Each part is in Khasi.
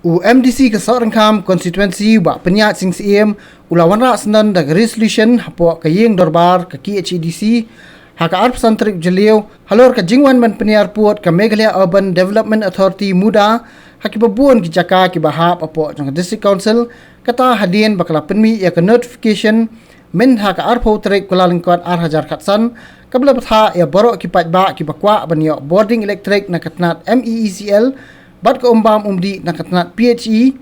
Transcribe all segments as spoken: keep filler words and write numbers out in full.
U MDC ka Sohryngkham Constituency, Bah Pyniaid Sing Syiem, u la wanrah syndon da ka resolution hapoh ka ïing dorbar ka KHADC ha ka arphew san tarik Jylliew halor ka jingwan ban pynïar pud ka Meghalaya Urban Development Authority, MUDA, ha kiba bun ki jaka kiba hap hapoh jong ka District Council, kata hadien ba ka la pynmih ïa ka notification mynha ka arphew tarik Kyllalyngkot ar hajar khatsan, kaba la bthah ïa baroh ki paidbah kiba kwah ban ïoh bording elektrik na ka tnat MeECL bad ka umbam umdih na ka tnat PHE,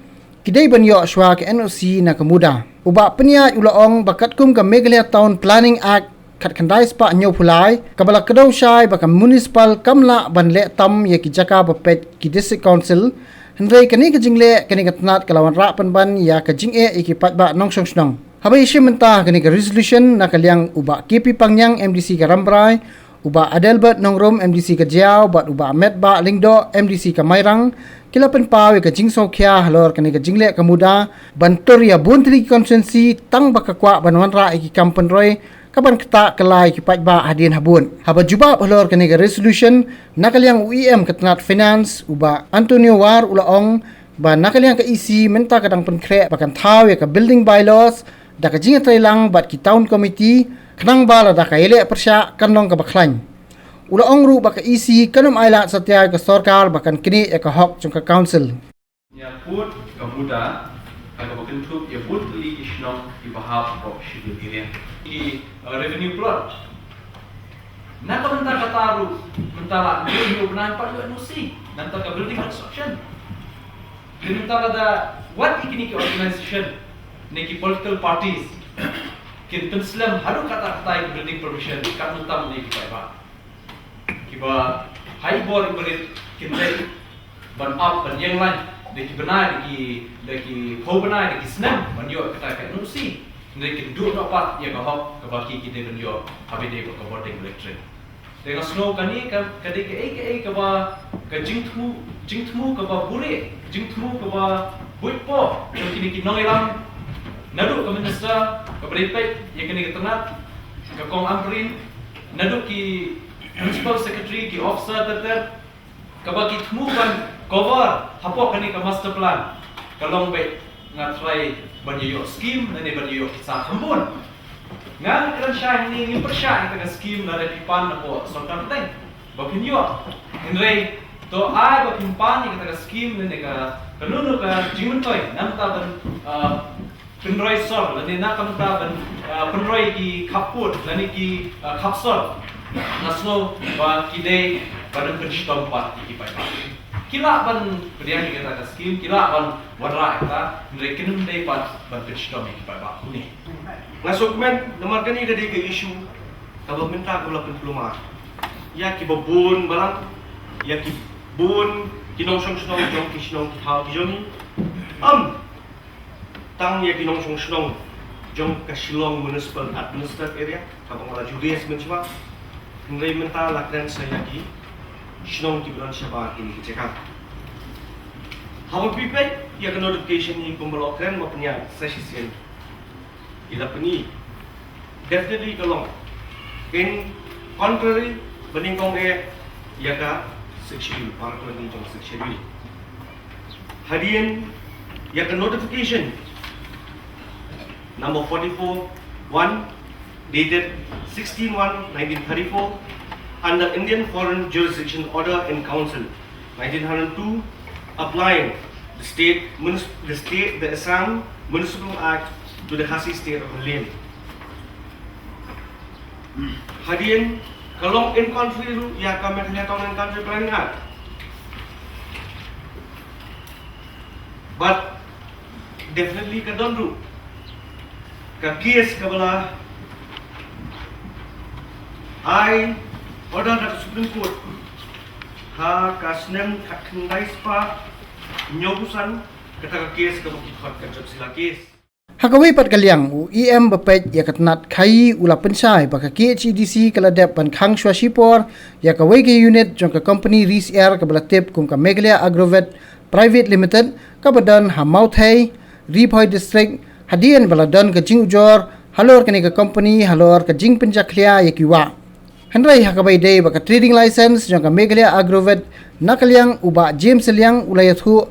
ki dei ban ïoh shuwa ka NOC na ka MUDA. U Bah Pyniaid u la ong ba katkum ka Meghalaya Town Planning Act khatkhyndai spah hynñiewphew lai, kaba la kdew shai ba ka municipal kam lah ban leh tam ïa ki jaka ba peit ki District Council, hynrei kane ka jingleh kane ka tnat ka la wanrah pynban ïa ka jingeh ïa ki paidbah nongshong shnong. Haba ïashim bynta ha kane ka resolution na ka liang u Bah K P Pangniang, MDC ka Rambrai, u Bah Adelbert Nongrum, MDC ka Jaïaw, bad u Bah Metbah Lyngdoh, MDC ka Mairang, ki la pynpaw ïa ka jingsngewkhia halor kane ka jingleh ka MUDA ban tur ïa bun tylli ki constituency tang ba ka kwah ban wanrah ïa ki kam pynroi kaban ktah kylla ïa ki paidbah hadien habud. Haba jubab halor kane ka resolution na ka liang u EM ka tnat Finance, u Bah Antonio War, u la ong ba na ka liang ka EC mynta ka dang pynkhreh ba kan thaw ïa ka building bylaws da ka jingïatreilang bad ki town committee, khnang ba lada ka ïaleh pyrshah kan long kaba khlaiñ. U la ong ruh ba ka EC kan ym ailad satia ïa ka sorkar ba kan knieh ïa ka hok jong ka council. Ïa pud ka MUDA ha kaba kynthup ïa bun tylli ki shnong kiba hap hapoh Schedule Area, ki, uh, revenue plot. Na ka bynta kata ruh mynta la ïoh, ïoh bnai pat ïoh NOC na ka bynta ka building construction. Te mynta lada wat ïa kine ki organisation ne ki political parties kin pynslem haduh katta katta ïa ka building permission, kat mynta ne ki paidbah kiba ha i bor i barit kin dei ban ap ban ïeng lain da ki bnai, da ki, da ki phew bnai, da ki snem ban ïoh kata ka NOC. Hynrei kin duh noh pat ïa ka hok kaba ki, ki dei ban ïoh haba ïadei bad ka bording elektrik. Te nga sngew kane ka, ka dei kaei kaei kaba, ka jingthmu, jingthmu kaba buhrieh, jingthmu kaba buit poh jong kine ki nongïalam, naduh ka minister kaba dei peit ïa kane ka tnat, ka Kong Ampareen, naduh ki principal secretary, ki officer ter ter, kaba ki thmu ban cover hapoh kane ka master plan. Ka long beit nga trai ban ïoh scheme lane ban ïoh pisa kham bun. Nga kren shai hangne, ngim pyrshah ïa kata ka scheme lada phi pan napoh sorkar pdeng ba phin ïoh. Hynrei to ai ba phin pan ïa kata ka scheme lane ka, kano kano ka jingmyntoi na ka bynta ban, ah, pynroi sor lane na ka bynta ban, ah, pynroi ki khappud lane ki, ah, khapsor. Nga sngew ba ki dei ban pynshitom pat ïa ki paidbah. Ki lah ban pdiang ïa kata ka scheme, ki lah ban wanrah ïa kata, hynrei kin ym dei pat ban pynshitom ïa ki paidbah kumne. Nga sngewkmen namar kane ka dei ka issue kaba mynta kaba la pynkulmar ïa kiba bun balang, ïa ki bun ki nongshong shnong jong ki shnong ki thaw ki jong ngi. Em tang ïa ki nongshong shnong jong ka Shillong Municipal Administrative Area kaba nga la ju raise mynshuwa. Hynrei mynta la kren sa ïa ki shnong kiba don shabar kine ki jaka. Haba phi peit ïa ka notification hi kumba la kren ma Pynïaid sa shisien, i la pyni definitely ka long in contrary ba nyngkong eh ïa ka Sixth Schedule, para twenty jong Sixth Schedule. Hadien ïa ka notification number forty-four one dated sixteen one nineteen thirty-four under Indian Foreign Jurisdiction Order in Council nineteen hundred two, applying the state, munis-, the state, the Assam Municipal Act to the Khasi state of Mylliem. Hadien ka long in contrary ruh ïa ka Meghalaya Town and Country Planning Act. But definitely ka don ruh ka case kaba la ai order da ka Supreme Court ha ka snem khatkhyndai spah hynñiewphew san, kata ka case kaba ki khot ka Jyotsila case. Ha kawei pat ka liang, u EM ba peit ïa ka tnat khaii u la pynshai ba ka KHADC ka la dep ban khang shuwa shipor ïa kawei ka unit jong ka company Ri Syiar kaba la tip kum ka Meghalaya Agrovet Private Limited, kaba don ha Mawthei, Ri Bhoi District, hadien ba la don ka jingujor halor kane ka company halor ka jingpynjakhlia ïa ki wah. Hynrei ha kaba ïadei bad ka trading license jong ka Meghalaya Agrovet, na ka liang u Bah James Sylliang u la ïathuh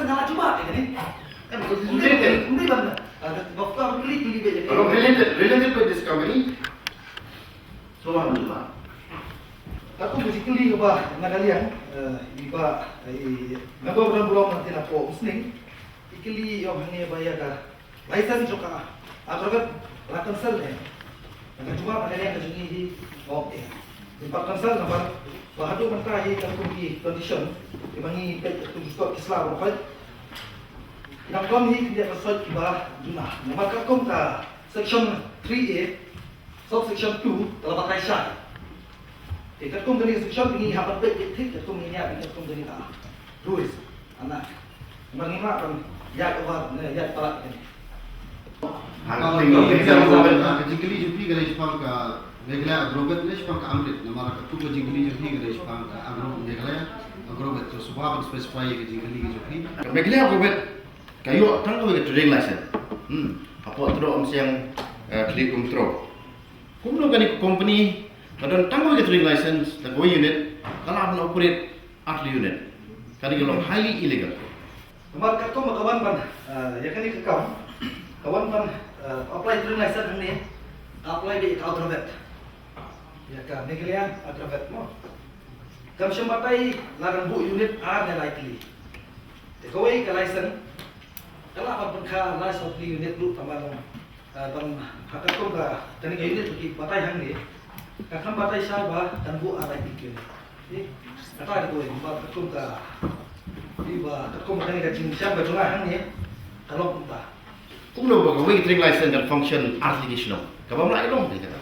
sa nga la jubab ïa kane. Em, related. Ym dei ban, ah, ba ka kylli, kylli beit ïa kane. Related, related with this company. So, alhamdulillah. Katkum ka jingkylli kaba na ka liang, eh, i Bah, eh, i Bah Don Bulom, na ka liang Bah Umsning. I kylli ïa u hangne ba ïa ka license jong ka Agrovet la cancel ne. Ka jubab na ka liang ka jong ngi hi, ym eh. Ngi pat cancel namar ba haduh mynta hi katkum ki condition kiba ngi peit katkum ki kot ki sla ba peit. Ki dang don hi ki ïa ka soi kiba duna. Namar katkum ka section three A, subsection two, ka la batai shai. Te katkum kane ka section ngi hap ban peit thik katkum ngi ïa katkum kane ka rules. Ana. Namar ngi mah ban ïaid over ne ïaid palat kane. Hang ka ting ka jingkylli jong phi ka dei shaphang ka Meghalaya Agrovet ne shaphang ka Amrit. Namar katkum ka jingkylli jong phi ka dei shaphang ka Agro Meghalaya Agrovet. So shuwa ban specify ka jingkylli ka jong phi. Ka Meghalaya Agrovet ka ïoh tang kawei ka trading license. Hmm. Hapoh Trok Umsiang, eh, Khlieh Umtro. Kumno kane ka company ka don tang kawei ka trading license da kawei unit, ka lah ban operate ar tylli unit. Kane ka long highly illegal. Namar katkum ba ka wan ban, eh, ïa kane ka kam, ka wan ban, eh, apply trading license hangne, ka apply beit ïa ka Agrovet. Ïa ka Meghalaya Agrovet mo. Kam shym batai la dang buh unit ar ne lai tylli. Te kawei ka license ka lah ban pynkha lai saw tylli unit ruh tang ba long, ah, ban ha katkum ka kane ka unit ki batai hangne. Ka kam batai shai ba kan buh ar lai tylli unit. Te kata ka kawei ba katkum ka, ba katkum kane ka jingshem ka jong nga hangne ka long kumta. Kumno ba kawei ka trading license kan function ar tylli ki shnong? Ka bym lah ïa long te kata.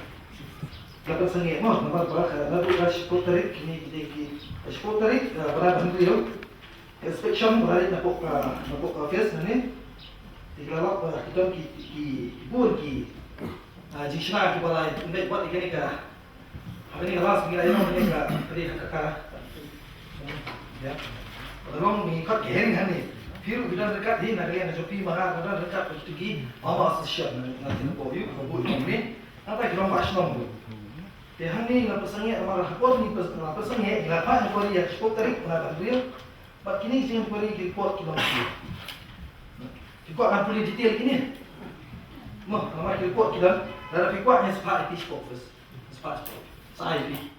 Ka pynsangeh mo, namar ba ka naduh ka shiphew tarik kine ki dei ki, ka shiphew tarik, ah, bnai ba hynriew. Inspection ba la leit na pok ka, na pok ka office nangne. Te ki la lap ba ki don ki, ki, ki bun ki, ah, jingshna kiba la ïa pynbeit bad ïa kane ka, ha kane ka last ngi la ïa kane ka, kane ka, ka, ka. Ïa. Ba long ngi khot ki hearing hangne. Phi ruh phi don ryngkat hi na ka liang jong phi, ma nga nga don ryngkat bad kito ki mama association na, na Singapore ïa ka buh ïa kane. Nangta ki long ba shnong ruh. Te hangne nga pynsangeh, namar ha por ngi pys-, nga pynsangeh, nga phah inquiry ïa ka shiphew tarik bnai ba hynriew. Bad kine ki jingkwari ki report ki long ki. Ki kwah ngan pule detail kine. Mo, namar ki report ki long, lada phi kwah ngan sa phah ïa phi sha office. Sa phah sha office. Sa ai ïa phi.